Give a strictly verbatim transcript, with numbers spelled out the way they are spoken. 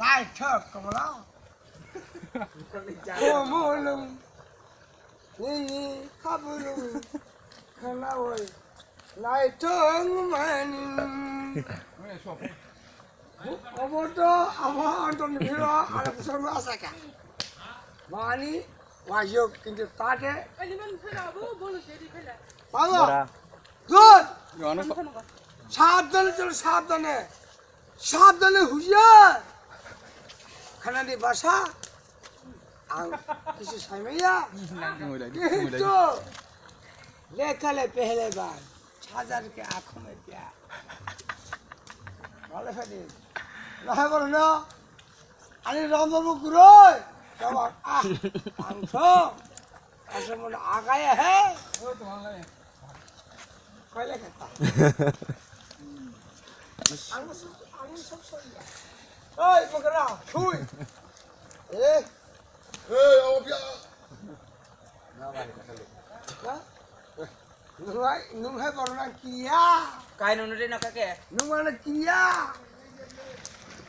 Naithok, Komla. Komolong. Nini khaburung khanaui naithok mani. Obo to abo Anthony Bhiro, ano kusurmo asaka. Mani wajok kintu tate. Pago. Good. Sabdane cholo, sabdane. Sabdane huya. Khanani basa. Ang kisu saimaya. Kintu. Lekha le pehle bar. Hajar ke aankhon mein pyar. Bhalo sadi. Naha bolo na. Ani ramdor bo guroi. Kama ah. Angso. Asal mana agaya hai. Koile kata. Ang so, ang so so ya. Oi, pagara, chui. Eh. Hey, obya. Ha? Nunghai, nunghai borok nang kiya. Kai nunu re naka ke? Nung mana kiya.